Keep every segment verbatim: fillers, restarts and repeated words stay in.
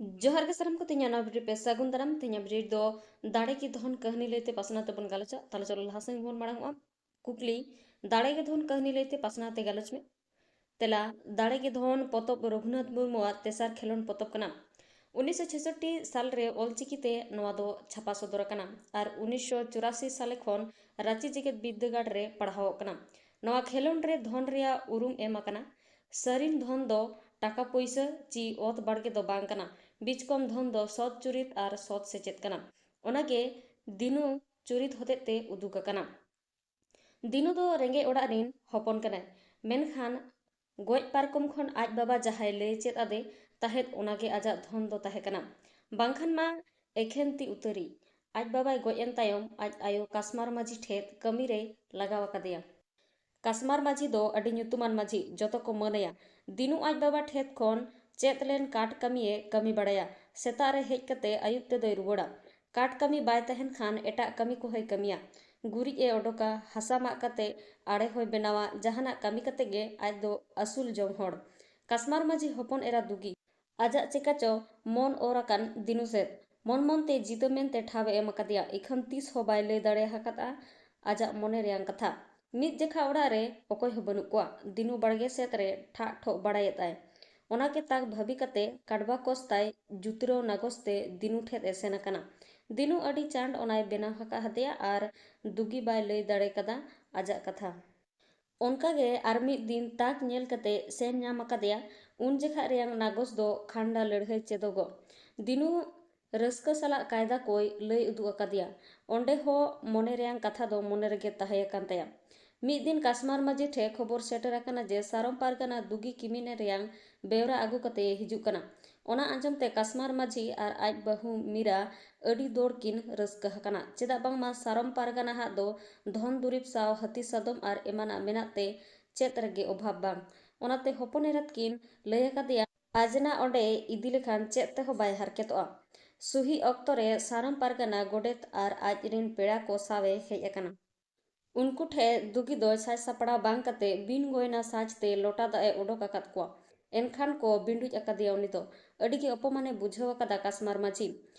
ᱡᱚᱦᱟᱨ ᱜᱮ ᱥᱟᱱᱟᱢ ᱠᱚ, ᱛᱮᱦᱮᱧᱟᱜ ᱱᱚᱣᱟ video ᱨᱮ ᱯᱮ ᱥᱟᱹᱜᱩᱱ ᱫᱟᱨᱟᱢ᱾ ᱛᱮᱦᱮᱧᱟᱜ video ᱨᱮᱫᱚ ᱫᱟᱲᱮ ᱜᱮ ᱫᱷᱚᱱ ᱠᱟᱹᱦᱱᱤ ᱞᱟᱹᱭᱛᱮ ᱯᱟᱥᱱᱟᱣ ᱛᱮᱵᱚᱱ ᱜᱟᱞᱚᱪᱟ᱾ ᱛᱟᱦᱞᱮ ᱪᱚᱞᱚ ᱞᱟᱦᱟ ᱥᱮᱱ ᱵᱚᱱ ᱢᱟᱲᱟᱝ ᱚᱜᱼᱟ᱾ ᱠᱩᱠᱞᱤ, ᱫᱟᱲᱮ ᱜᱮ ᱫᱷᱚᱱ ᱠᱟᱹᱦᱱᱤ ᱞᱟᱹᱭᱛᱮ ᱯᱟᱥᱱᱟᱣ ᱛᱮ ᱜᱟᱞᱚᱪ ᱢᱮ᱾ ᱛᱮᱞᱟ, ᱫᱟᱲᱮ ᱜᱮ ᱫᱷᱚᱱ ᱯᱚᱛᱚᱵ ᱨᱚᱜᱷᱩᱱᱟᱛᱷ ᱢᱩᱨᱢᱩᱣᱟᱜ ᱛᱮᱥᱟᱨ ᱠᱷᱮᱞᱳᱱᱰ ᱯᱚᱛᱚᱵ ᱠᱟᱱᱟ᱾ ᱩᱱᱤᱥᱥᱚ ᱪᱷᱮᱥᱚᱴᱴᱤ ᱥᱟᱞ ᱨᱮ ᱚᱞᱪᱤᱠᱤ ᱛᱮ ᱱᱚᱣᱟ ᱫᱚ ᱪᱷᱟᱯᱟ ᱥᱚᱫᱚᱨ ᱟᱠᱟᱱᱟ ᱟᱨ ᱩᱱᱤᱥᱥᱚ ᱪᱩᱨᱟᱥᱤ ᱥᱟᱞᱮ ᱠᱷᱚᱱ ᱨᱟᱸᱪᱤ ᱡᱮᱜᱮᱛ ᱵᱤᱨᱫᱟᱹᱜᱟᱲ ᱨᱮ ᱯᱟᱲᱦᱟᱣᱚᱜ ᱠᱟᱱᱟ᱾ ᱱᱚᱣᱟ ᱠᱷᱮᱞᱳᱱᱰ ᱨᱮ ᱫᱷᱚᱱ ᱨᱮᱭᱟᱜ ᱩᱨᱩᱢ ᱮᱢ ᱟᱠᱟᱱᱟ᱾ ᱥᱟᱹᱨᱤᱱ ᱫᱷᱚᱱ ᱫᱚ ᱴᱟᱠᱟ ᱯᱩᱭᱥᱟᱹ ᱪᱤ ᱚᱛ ᱵᱟᱲᱜᱮ ᱫᱚ ᱵᱟᱝ ᱠᱟᱱᱟ᱾ ᱵᱤᱪᱠᱚᱢ ᱫᱷᱚᱱ ᱫᱚ ᱥᱚᱛ ᱪᱩᱨᱤᱛ ᱟᱨ ᱥᱚᱛ ᱥᱮᱪᱮᱫ ᱠᱟᱱᱟ᱾ ᱚᱱᱟᱜᱮ ᱫᱤᱱᱩ ᱪᱩᱨᱤᱛ ᱦᱚᱛᱮᱡ ᱛᱮ ᱩᱫᱩᱜ ᱟᱠᱟᱱᱟ᱾ ᱫᱤᱱᱩ ᱫᱚ ᱨᱮᱸᱜᱮᱡ ᱚᱲᱟᱜ ᱨᱤᱱ ᱦᱚᱯᱚᱱ ᱠᱟᱱᱟᱭ, ᱢᱮᱱᱠᱷᱟᱱ ᱜᱚᱡ ᱯᱟᱨᱠᱚᱢ ᱠᱷᱚᱱ ᱟᱡ ᱵᱟᱵᱟ ᱡᱟᱦᱟᱸᱭ ᱞᱟᱹᱭ ᱪᱮᱫ ᱟᱫᱮ ᱛᱟᱦᱮᱸᱫ, ᱚᱱᱟᱜᱮ ᱟᱡᱟᱜ ᱫᱷᱚᱱ ᱫᱚ ᱛᱟᱦᱮᱸ ᱠᱟᱱᱟ, ᱵᱟᱝᱠᱷᱟᱱ ᱢᱟ ᱮᱠᱷᱮᱱ ᱛᱤ ᱩᱛᱟᱹᱨᱤᱡ᱾ ᱟᱡ ᱵᱟᱵᱟᱭ ᱜᱚᱡ ᱮᱱ ᱛᱟᱭᱚᱢ ᱟᱡ ᱟᱭᱳ ᱠᱟᱥᱢᱟᱨ ᱢᱟᱹᱡᱷᱤ ᱴᱷᱮᱫ ᱠᱟᱹᱢᱤ ᱨᱮᱭ ᱞᱟᱜᱟᱣ ᱟᱠᱟᱫᱮᱭᱟ᱾ ᱠᱟᱥᱢᱟᱨ ᱢᱟᱹᱡᱷᱤ ᱫᱚ ᱟᱹᱰᱤ ᱧᱩᱛᱩᱢᱟᱱ ᱢᱟᱹᱡᱷᱤ, ᱡᱚᱛᱚ ᱠᱚ ᱢᱟᱹᱱ ᱟᱭᱟ᱾ ᱫᱤᱱᱩ ᱟᱡ ᱵᱟᱵᱟ ᱴᱷᱮᱫ ᱠᱷᱚᱱ ᱪᱮᱫ ᱞᱮᱱ ᱠᱟᱴ ᱠᱟᱹᱢᱤᱭᱮ ᱠᱟᱹᱢᱤ ᱵᱟᱲᱟᱭᱟ᱾ ᱥᱮᱛᱟᱜ ᱨᱮ ᱦᱮᱡ ᱠᱟᱛᱮ ᱟᱹᱭᱩᱵ ᱛᱮᱫᱚᱭ ᱨᱩᱣᱟᱹᱲᱟ᱾ ᱠᱟᱴ ᱠᱟᱹᱢᱤ ᱵᱟᱭ ᱛᱟᱦᱮᱱ ᱠᱷᱟᱱ ᱮᱴᱟᱜ ᱠᱟᱹᱢᱤ ᱠᱚᱦᱚᱸᱭ ᱠᱟᱹᱢᱤᱭᱟ᱾ ᱜᱩᱨᱤᱡ ᱮ ᱚᱰᱚᱠᱟ, ᱦᱟᱥᱟ ᱢᱟᱜ ᱠᱟᱛᱮ ᱟᱲᱮ ᱦᱚᱸᱭ ᱵᱮᱱᱟᱣᱟ᱾ ᱡᱟᱦᱟᱱᱟᱜ ᱠᱟᱹᱢᱤ ᱠᱟᱛᱮ ᱜᱮ ᱟᱡ ᱫᱚ ᱟᱹᱥᱩᱞ ᱡᱚᱝ ᱦᱚᱲ᱾ ᱠᱟᱥᱢᱟᱨ ᱢᱟᱹᱡᱷᱤ ᱦᱚᱯᱚᱱ ᱮᱨᱟ ᱫᱩᱜᱤ᱾ ᱟᱡᱟᱜ ᱪᱮᱠᱟ ᱪᱚ ᱢᱚᱱ ᱚᱨ ᱟᱠᱟᱱ ᱫᱤᱱᱩ ᱥᱮᱫ᱾ ᱢᱚᱱ ᱢᱚᱱ ᱛᱮ ᱡᱤᱛᱟᱹ ᱢᱮᱱᱛᱮ ᱴᱷᱟᱶ ᱮ ᱮᱢ ᱟᱠᱟᱫᱮᱭᱟ᱾ ᱤᱠᱷᱟᱹᱱ ᱛᱤᱥ ᱦᱚᱸ ᱵᱟᱭ ᱞᱟᱹᱭ ᱫᱟᱲᱮ ᱟᱠᱟᱫᱼᱟ ᱟᱡᱟᱜ ᱢᱚᱱᱮ ᱨᱮᱭᱟᱝ ᱠᱟᱛᱷᱟ᱾ ᱢᱤᱫ ᱡᱮᱠᱷᱟ ᱚᱲᱟᱜ ᱨᱮ ᱚᱠᱚᱭ ᱦᱚᱸ ᱵᱟᱹᱱᱩᱜ ᱠᱚᱣᱟ᱾ ᱫᱤᱱᱩ ᱵᱟᱲᱜᱮ ᱥᱮᱫ ᱨᱮ ᱴᱷᱟᱜ ᱴᱷᱚᱜ ᱵᱟᱲᱟᱭᱮᱫ ᱟᱭ᱾ ᱚᱱᱟ ᱜᱮ ᱛᱟᱠ ᱵᱷᱟᱹᱵᱤ ᱠᱟᱛᱮ ᱠᱟᱰᱵᱟ ᱠᱚᱥ ᱛᱟᱭ ᱡᱩᱛᱨᱟᱹᱣ ᱱᱟᱜᱚᱥ ᱛᱮ ᱫᱤᱱᱩ ᱴᱷᱮᱫ ᱮ ᱥᱮᱱ ᱟᱠᱟᱱᱟ᱾ ᱫᱤᱱᱩ ᱟᱹᱰᱤ ᱪᱟᱸᱰ ᱚᱱᱟᱭ ᱵᱮᱱᱟᱣ ᱟᱠᱟᱫ ᱦᱟᱫᱮᱭᱟ ᱟᱨ ᱫᱩᱜᱤ ᱵᱟᱭ ᱞᱟᱹᱭ ᱫᱟᱲᱮ ᱠᱟᱫᱟ ᱟᱡᱟᱜ ᱠᱟᱛᱷᱟ᱾ ᱚᱱᱠᱟ ᱜᱮ ᱟᱨ ᱢᱤᱫ ᱫᱤᱱ ᱛᱟᱠ ᱧᱮᱞ ᱠᱟᱛᱮ ᱥᱮᱱ ᱧᱟᱢ ᱟᱠᱟᱫᱮᱭᱟ᱾ ᱩᱱ ᱡᱮᱠᱷᱟᱜ ᱨᱮᱭᱟᱝ ᱱᱟᱜᱚᱥ ᱫᱚ ᱠᱷᱟᱱᱰᱟ ᱞᱟᱹᱲᱦᱟᱹᱭ ᱪᱮᱫᱚᱜᱚᱜ᱾ ᱫᱤᱱᱩ ᱨᱟᱹᱥᱠᱟᱹ ᱥᱟᱞᱟᱜ ᱠᱟᱭᱫᱟ ᱠᱚᱭ ᱞᱟᱹᱭ ᱩᱫᱩᱜ ᱟᱠᱟᱫᱮᱭᱟ᱾ ᱚᱸᱰᱮ ᱦᱚᱸ ᱢᱚᱱᱮ ᱨᱮᱭᱟᱝ ᱠᱟᱛᱷᱟ ᱫᱚ ᱢᱚᱱᱮ ᱨᱮᱜᱮ ᱛᱟᱦᱮᱸ ᱟᱠᱟᱱ ᱛᱟᱭᱟ᱾ ᱢᱤᱫ ᱫᱤᱱ ᱠᱟᱥᱢᱟᱨ ᱢᱟᱹᱡᱷᱤ ᱴᱷᱮᱱ ᱠᱷᱚᱵᱚᱨ ᱥᱮᱴᱮᱨ ᱟᱠᱟᱱᱟ ᱡᱮ ᱥᱟᱨᱚᱢ ᱯᱟᱨᱜᱟᱱᱟ ᱫᱩᱜᱤ ᱠᱤᱢᱤᱱᱮ ᱨᱮᱭᱟᱝ ᱵᱮᱣᱨᱟ ᱟᱹᱜᱩ ᱠᱟᱛᱮ ᱦᱤᱡᱩᱜ ᱠᱟᱱᱟ᱾ ᱚᱱᱟ ᱟᱸᱡᱚᱢ ᱛᱮ ᱠᱟᱥᱢᱟᱨ ᱢᱟᱹᱡᱷᱤ ᱟᱨ ᱟᱡ ᱵᱟᱹᱦᱩ ᱢᱤᱨᱟ ᱟᱹᱰᱤ ᱫᱚᱲ ᱠᱤᱱ ᱨᱟᱹᱥᱠᱟᱹ ᱟᱠᱟᱱᱟ᱾ ᱪᱮᱫᱟᱜ ᱵᱟᱝᱢᱟ ᱥᱟᱨᱚᱢ ᱯᱟᱨᱜᱟᱱᱟ ᱦᱟᱜ ᱫᱚ ᱫᱷᱚᱱ ᱫᱩᱨᱤᱵᱽ ᱥᱟᱶ ᱦᱟᱹᱛᱤ ᱥᱟᱫᱚᱢ ᱟᱨ ᱮᱢᱟᱱᱟᱜ ᱢᱮᱱᱟᱜ ᱛᱮ ᱪᱮᱫ ᱨᱮᱜᱮ ᱚᱵᱷᱟᱵᱽ ᱵᱟᱝ᱾ ᱚᱱᱟᱛᱮ ᱦᱚᱯᱚᱱ ᱮᱨᱟᱛ ᱠᱤᱱ ᱞᱟᱹᱭ ᱟᱠᱟᱫᱮᱭᱟ, ᱟᱡᱽᱱᱟ ᱚᱸᱰᱮ ᱤᱫᱤ ᱞᱮᱠᱷᱟᱱ ᱪᱮᱫ ᱛᱮᱦᱚᱸ ᱵᱟᱭ ᱦᱟᱨᱠᱮᱛᱚᱜᱼᱟ᱾ ᱥᱩᱦᱤ ᱚᱠᱛᱚ ᱨᱮ ᱥᱟᱨᱚᱢ ᱯᱟᱨᱜᱟᱱᱟ ᱜᱚᱰᱮᱛ ᱟᱨ ᱟᱡ ᱨᱤᱱ ᱯᱮᱲᱟ ᱠᱚ ᱥᱟᱶ ᱮ ᱦᱮᱡ ᱟᱠᱟᱱᱟ᱾ ᱩᱱᱠᱩ ᱴᱷᱮᱱ ᱫᱩᱜᱤ ᱫᱚ ᱥᱟᱡᱽ ᱥᱟᱯᱲᱟᱣ ᱵᱟᱝ ᱠᱟᱛᱮ ᱵᱤᱱ ᱜᱚᱭᱱᱟ ᱥᱟᱡᱽ ᱛᱮ ᱞᱚᱴᱟ ᱫᱟᱜ ᱮ ᱚᱰᱚᱠ ᱟᱠᱟᱫ ᱠᱚᱣᱟ᱾ ᱮᱱᱠᱷᱟᱱ ᱠᱚ ᱵᱤᱸᱰᱩᱡ ᱟᱠᱟᱫᱮᱭᱟ ᱩᱱᱤ ᱫᱚ᱾ ᱟᱹᱰᱤ ᱜᱮ ᱚᱯᱚᱢᱟᱱᱮ ᱵᱩᱡᱷᱟᱹᱣ ᱟᱠᱟᱫᱟ ᱠᱟᱥᱢᱟᱨ ᱢᱟᱹᱡᱷᱤ᱾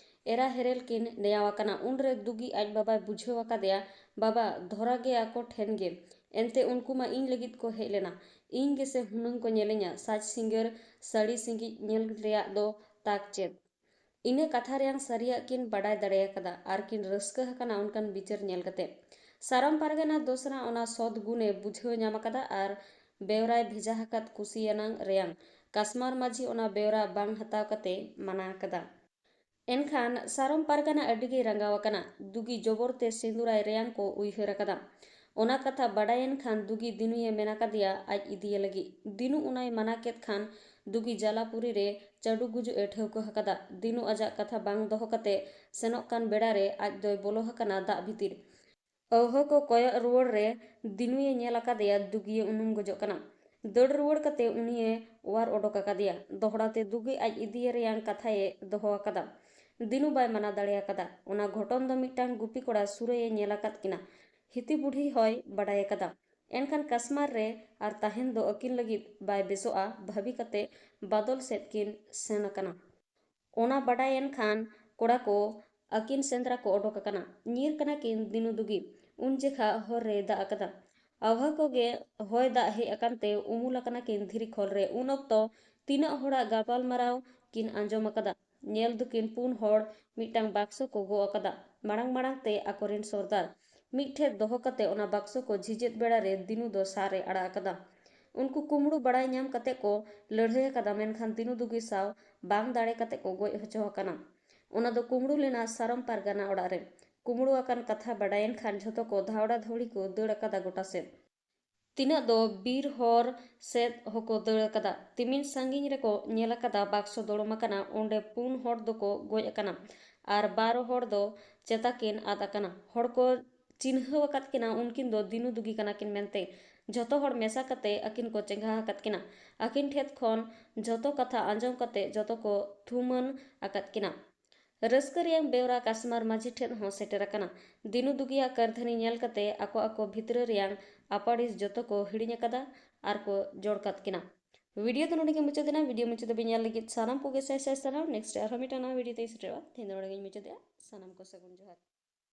ᱮᱨᱟ ᱦᱮᱨᱮᱞ ᱠᱤᱱ ᱱᱮᱭᱟᱣ ᱟᱠᱟᱱᱟ᱾ ᱩᱱᱨᱮ ᱫᱩᱜᱤ ᱟᱡ ᱵᱟᱵᱟᱭ ᱵᱩᱡᱷᱟᱹᱣ ᱟᱠᱟᱫᱮᱭᱟ, "ᱵᱟᱵᱟ, ᱫᱷᱚᱨᱟ ᱜᱮ ᱟᱠᱚ ᱴᱷᱮᱱ ᱜᱮ᱾ ᱮᱱᱛᱮ ᱩᱱᱠᱩ ᱢᱟ ᱤᱧ ᱞᱟᱹᱜᱤᱫ ᱠᱚ ᱦᱮᱡ ᱞᱮᱱᱟ᱾ ᱤᱧ ᱜᱮᱥᱮ ᱦᱩᱱᱟᱹᱝ ᱠᱚ ᱧᱮᱞᱤᱧᱟ, ᱥᱟᱡᱽ ᱥᱤᱸᱜᱟᱹᱨ ᱥᱟᱹᱲᱤ ᱥᱤᱸᱜᱤᱡ ᱧᱮᱞ ᱨᱮᱭᱟᱜ ᱫᱚ ᱛᱟᱠ ᱪᱮᱫ?" ᱤᱱᱟᱹ ᱠᱟᱛᱷᱟ ᱨᱮᱭᱟᱝ ᱥᱟᱹᱨᱤᱭᱟᱜ ᱠᱤᱱ ᱵᱟᱰᱟᱭ ᱫᱟᱲᱮ ᱟᱠᱟᱫᱟ ᱟᱨ ᱠᱤᱱ ᱨᱟᱹᱥᱠᱟᱹ ᱟᱠᱟᱱᱟ ᱚᱱᱠᱟᱱ ᱵᱤᱪᱟᱹᱨ ᱧᱮᱞ ᱠᱟᱛᱮ᱾ ᱥᱟᱨᱚᱢ ᱯᱟᱨᱜᱟᱱᱟ ᱫᱚᱥᱨᱟ ᱚᱱᱟ ᱥᱚᱛ ᱜᱩᱱᱮ ᱵᱩᱡᱷᱟᱹᱣ ᱧᱟᱢ ᱟᱠᱟᱫᱟ ᱟᱨ ᱵᱮᱣᱨᱟᱭ ᱵᱷᱮᱡᱟ ᱟᱠᱟᱫ ᱠᱩᱥᱤᱭᱟᱱᱟᱝ ᱨᱮᱭᱟᱝ᱾ ᱠᱟᱥᱢᱟᱨ ᱢᱟᱹᱡᱷᱤ ᱚᱱᱟ ᱵᱮᱣᱨᱟ ᱵᱟᱝ ᱦᱟᱛᱟᱣ ᱠᱟᱛᱮ ᱢᱟᱱᱟ ᱟᱠᱟᱫᱟ᱾ ᱮᱱᱠᱷᱟᱱ ᱥᱟᱨᱚᱢ ᱯᱟᱨᱜᱟᱱᱟ ᱟᱹᱰᱤ ᱜᱮᱭ ᱨᱟᱸᱜᱟᱣ ᱟᱠᱟᱱᱟ᱾ ᱫᱩᱜᱤ ᱡᱚᱵᱚᱨ ᱛᱮ ᱥᱤᱸᱫᱩᱨᱟᱭ ᱨᱮᱭᱟᱝ ᱠᱚ ᱩᱭᱦᱟᱹᱨ ᱟᱠᱟᱫᱟ᱾ ᱚᱱᱟ ᱠᱟᱛᱷᱟ ᱵᱟᱰᱟᱭᱮᱱ ᱠᱷᱟᱱ ᱫᱩᱜᱤ ᱫᱤᱱᱩᱭᱮ ᱢᱮᱱ ᱟᱠᱟᱫᱮᱭᱟ ᱟᱡ ᱤᱫᱤᱭᱮ ᱞᱟᱹᱜᱤᱫ᱾ ᱫᱤᱱᱩ ᱚᱱᱟᱭ ᱢᱟᱱᱟ ᱠᱮᱫ ᱠᱷᱟᱱ ᱫᱩᱜᱤ ᱡᱟᱞᱟᱯᱩᱨᱤ ᱨᱮ ᱪᱟᱰᱩ ᱜᱩᱡᱩᱜ ᱮ ᱴᱷᱟᱹᱣᱠᱟᱹ ᱟᱠᱟᱫᱟ᱾ ᱫᱤᱱᱩ ᱟᱡᱟᱜ ᱠᱟᱛᱷᱟ ᱵᱟᱝ ᱫᱚᱦᱚ ᱠᱟᱛᱮ ᱥᱮᱱᱚᱜ ᱠᱟᱱ ᱵᱮᱲᱟ ᱨᱮ ᱟᱡ ᱫᱚᱭ ᱵᱚᱞᱚ ᱟᱠᱟᱱᱟ ᱫᱟᱜ ᱵᱷᱤᱛᱤᱨ᱾ ᱟᱹᱣᱦᱟᱹ ᱠᱚ ᱠᱚᱭᱚᱜ ᱨᱩᱣᱟᱹᱲ ᱨᱮ ᱫᱤᱱᱩᱭᱮ ᱧᱮᱞ ᱟᱠᱟᱫᱮᱭᱟ ᱫᱩᱜᱤᱭᱮ ᱩᱱᱩᱢ ᱜᱚᱡᱚᱜ ᱠᱟᱱᱟ᱾ ᱫᱟᱹᱲ ᱨᱩᱣᱟᱹᱲ ᱠᱟᱛᱮ ᱩᱱᱤᱭᱮ ᱚᱣᱟᱨ ᱚᱰᱚᱠ ᱟᱠᱟᱫᱮᱭᱟ᱾ ᱫᱚᱦᱲᱟ ᱛᱮ ᱫᱩᱜᱤ ᱟᱡ ᱤᱫᱤᱭᱮ ᱨᱮᱭᱟᱝ ᱠᱟᱛᱷᱟᱭᱮ ᱫᱚᱦᱚ ᱟᱠᱟᱫᱟ᱾ ᱫᱤᱱᱩ ᱵᱟᱭ ᱢᱟᱱᱟ ᱫᱟᱲᱮ ᱟᱠᱟᱫᱟ᱾ ᱚᱱᱟ ᱜᱷᱚᱴᱚᱱ ᱫᱚ ᱢᱤᱫᱴᱟᱝ ᱜᱩᱯᱤ ᱠᱚᱲᱟ ᱥᱩᱨᱟᱹᱭᱮ ᱧᱮᱞ ᱟᱠᱟᱫ ᱠᱤᱱᱟ᱾ ᱦᱤᱛᱤ ᱵᱩᱰᱷᱤ ᱦᱚᱸᱭ ᱵᱟᱰᱟᱭ ᱟᱠᱟᱫᱟ᱾ ᱮᱱᱠᱷᱟᱱ ᱠᱟᱥᱢᱟᱨ ᱨᱮ ᱟᱨ ᱛᱟᱦᱮᱱ ᱫᱚ ᱟᱹᱠᱤᱱ ᱞᱟᱹᱜᱤᱫ ᱵᱟᱭ ᱵᱮᱥᱚᱜᱼᱟ ᱵᱷᱟᱹᱵᱤ ᱠᱟᱛᱮ ᱵᱟᱫᱚᱞ ᱥᱮᱫ ᱠᱤᱱ ᱥᱮᱱ ᱟᱠᱟᱱᱟ᱾ ᱚᱱᱟ ᱵᱟᱰᱟᱭᱮᱱ ᱠᱷᱟᱱ ᱠᱚᱲᱟ ᱠᱚ ᱟᱹᱠᱤᱱ ᱥᱮᱸᱫᱽᱨᱟ ᱠᱚ ᱚᱰᱚᱠ ᱟᱠᱟᱱᱟ᱾ ᱧᱤᱨ ᱠᱟᱱᱟ ᱠᱤᱱ ᱫᱤᱱᱩ ᱫᱩᱜᱤ᱾ ᱩᱱ ᱡᱮᱠᱷᱟ ᱦᱚᱨ ᱨᱮᱭ ᱫᱟᱜ ᱟᱠᱟᱫᱟ᱾ ᱟᱣᱦᱟ ᱠᱚᱜᱮ ᱦᱚᱭ ᱫᱟᱜ ᱦᱮᱡ ᱟᱠᱟᱱ ᱛᱮ ᱩᱢᱩᱞ ᱟᱠᱟᱱᱟ ᱠᱤᱱ ᱫᱷᱤᱨᱤ ᱠᱷᱚᱞ ᱨᱮ᱾ ᱩᱱ ᱚᱠᱛᱚ ᱛᱤᱱᱟᱹᱜ ᱦᱚᱲᱟᱜ ᱜᱟᱯᱟᱞᱢᱟᱨᱟᱣ ᱠᱤᱱ ᱟᱸᱡᱚᱢ ᱟᱠᱟᱫᱟ᱾ ᱧᱮᱞ ᱫᱚᱠᱤᱱ ᱯᱩᱱ ᱦᱚᱲ ᱢᱤᱫᱴᱟᱝ ᱵᱟᱠᱥᱚ ᱠᱚ ᱜᱚᱜ ᱟᱠᱟᱫᱟ᱾ ᱢᱟᱲᱟᱝ ᱢᱟᱲᱟᱝ ᱛᱮ ᱟᱠᱚᱨᱮᱱ ᱥᱚᱨᱫᱟᱨ᱾ ᱢᱤᱫ ᱴᱷᱮᱱ ᱫᱚᱦᱚ ᱠᱟᱛᱮ ᱚᱱᱟ ᱵᱟᱠᱥᱚ ᱠᱚ ᱡᱷᱤᱡᱮᱫ ᱵᱮᱲᱟ ᱨᱮ ᱫᱤᱱᱩ ᱫᱚ ᱥᱟᱨ ᱮ ᱟᱲᱟᱜ ᱟᱠᱟᱫᱟ᱾ ᱩᱱᱠᱩ ᱠᱩᱢᱲᱩ ᱵᱟᱲᱟᱭ ᱧᱟᱢ ᱠᱟᱛᱮ ᱠᱚ ᱞᱟᱹᱲᱦᱟᱹᱭ ᱟᱠᱟᱫᱟ, ᱢᱮᱱᱠᱷᱟᱱ ᱫᱤᱱᱩ ᱫᱩᱜᱤ ᱥᱟᱶ ᱵᱟᱝ ᱫᱟᱲᱮ ᱠᱟᱛᱮ ᱠᱚ ᱜᱚᱡ ᱦᱚᱪᱚ ᱟᱠᱟᱱᱟ᱾ ᱚᱱᱟ ᱫᱚ ᱠᱩᱢᱲᱩ ᱞᱮᱱᱟ ᱥᱟᱨᱚᱢ ᱯᱟᱨᱜᱟᱱᱟ ᱚᱲᱟᱜ ᱨᱮ᱾ ᱠᱩᱢᱲᱩ ᱟᱠᱟᱱ ᱠᱟᱛᱷᱟ ᱵᱟᱰᱟᱭᱮᱱ ᱠᱷᱟᱱ ᱡᱷᱚᱛᱚ ᱠᱚ ᱫᱷᱟᱣᱲᱟ ᱫᱷᱟᱹᱣᱲᱤ ᱠᱚ ᱫᱟᱹᱲ ᱟᱠᱟᱫᱟ ᱜᱚᱴᱟ ᱥᱮᱫ᱾ ᱛᱤᱱᱟᱹᱜ ᱫᱚ ᱵᱤᱨ ᱦᱚᱨ ᱥᱮᱫ ᱦᱚᱸᱠᱚ ᱫᱟᱹᱲ ᱟᱠᱟᱫᱟ᱾ ᱛᱤᱢᱤᱱ ᱥᱟᱺᱜᱤᱧ ᱨᱮᱠᱚ ᱧᱮᱞ ᱟᱠᱟᱫᱟ ᱵᱟᱠᱥᱚ ᱫᱚᱲᱚᱢ ᱟᱠᱟᱱᱟ, ᱚᱸᱰᱮ ᱯᱩᱱ ᱦᱚᱲ ᱫᱚᱠᱚ ᱜᱚᱡ ᱟᱠᱟᱱᱟ ᱟᱨ ᱵᱟᱨ ᱦᱚᱲ ᱫᱚ ᱪᱮᱛᱟ ᱠᱤᱱ ᱟᱫ ᱟᱠᱟᱱᱟ᱾ ᱦᱚᱲ ᱠᱚ ᱪᱤᱱᱦᱟᱹᱣ ᱟᱠᱟᱫ ᱠᱤᱱᱟ, ᱩᱱᱠᱤᱱ ᱫᱚ ᱫᱤᱱᱩ ᱫᱩᱜᱤ ᱠᱟᱱᱟ ᱠᱤᱱ ᱢᱮᱱᱛᱮ᱾ ᱡᱷᱚᱛᱚ ᱦᱚᱲ ᱢᱮᱥᱟ ᱠᱟᱛᱮ ᱟᱹᱠᱤᱱ ᱠᱚ ᱪᱮᱸᱜᱷᱟ ᱟᱠᱟᱫ ᱠᱤᱱᱟ᱾ ᱟᱹᱠᱤᱱ ᱴᱷᱮᱱ ᱠᱷᱚᱱ ᱡᱷᱚᱛᱚ ᱠᱟᱛᱷᱟ ᱟᱸᱡᱚᱢ ᱠᱟᱛᱮ ᱡᱷᱚᱛᱚ ᱠᱚ ᱛᱷᱩᱢᱟᱹᱱ ᱟᱠᱟᱫ ᱠᱤᱱᱟ᱾ ᱨᱟᱹᱥᱠᱟᱹ ᱨᱮᱭᱟᱝ ᱵᱮᱣᱨᱟ ᱠᱟᱥᱢᱟᱨ ᱢᱟᱹᱡᱷᱤ ᱴᱷᱮᱱ ᱦᱚᱸ ᱥᱮᱴᱮᱨ ᱟᱠᱟᱱᱟ᱾ ᱫᱤᱱᱩ ᱫᱩᱜᱤᱭᱟᱜ ᱠᱟᱹᱨᱫᱷᱟᱹᱱᱤ ᱧᱮᱞ ᱠᱟᱛᱮ ᱟᱠᱚ ᱟᱠᱚ ᱵᱷᱤᱛᱨᱟᱹ ᱨᱮᱭᱟᱝ ᱟᱯᱟᱲᱤᱥ ᱡᱚᱛᱚ ᱠᱚ ᱦᱤᱲᱤᱧ ᱟᱠᱟᱫᱟ ᱟᱨ ᱠᱚ ᱡᱚᱲ ᱠᱟᱫ ᱠᱤᱱᱟ᱾ ᱵᱷᱤᱰᱤᱭᱳ ᱫᱚ ᱱᱚᱰᱮ ᱜᱮ ᱢᱩᱪᱟᱹᱫ ᱮᱱᱟ᱾ ᱵᱷᱤᱰᱤᱭᱳ ᱢᱩᱪᱟᱹᱫ ᱫᱷᱟᱹᱵᱤᱡ ᱧᱮᱞ ᱞᱟᱹᱜᱤᱫ ᱥᱟᱱᱟᱢ ᱠᱚᱜᱮ ᱥᱟᱭ ᱥᱟᱭ ᱥᱟᱨᱦᱟᱣ᱾ ᱱᱮᱠᱥᱴ ᱟᱨᱦᱚᱸ ᱢᱤᱫᱴᱟᱝ ᱱᱟᱣᱟ ᱵᱷᱤᱰᱤᱭᱳ ᱛᱮᱧ ᱥᱮᱴᱮᱨᱚᱜᱼᱟ᱾ ᱛᱮᱦᱮᱧ ᱫᱚ ᱱᱚᱰᱮ ᱜᱮᱧ ᱢᱩᱪᱟᱹᱫᱮᱜᱼᱟ᱾ ᱥᱟᱱᱟᱢ ᱠᱚ ᱥᱟᱹᱜᱩᱱ ᱡᱚᱦᱟᱨ᱾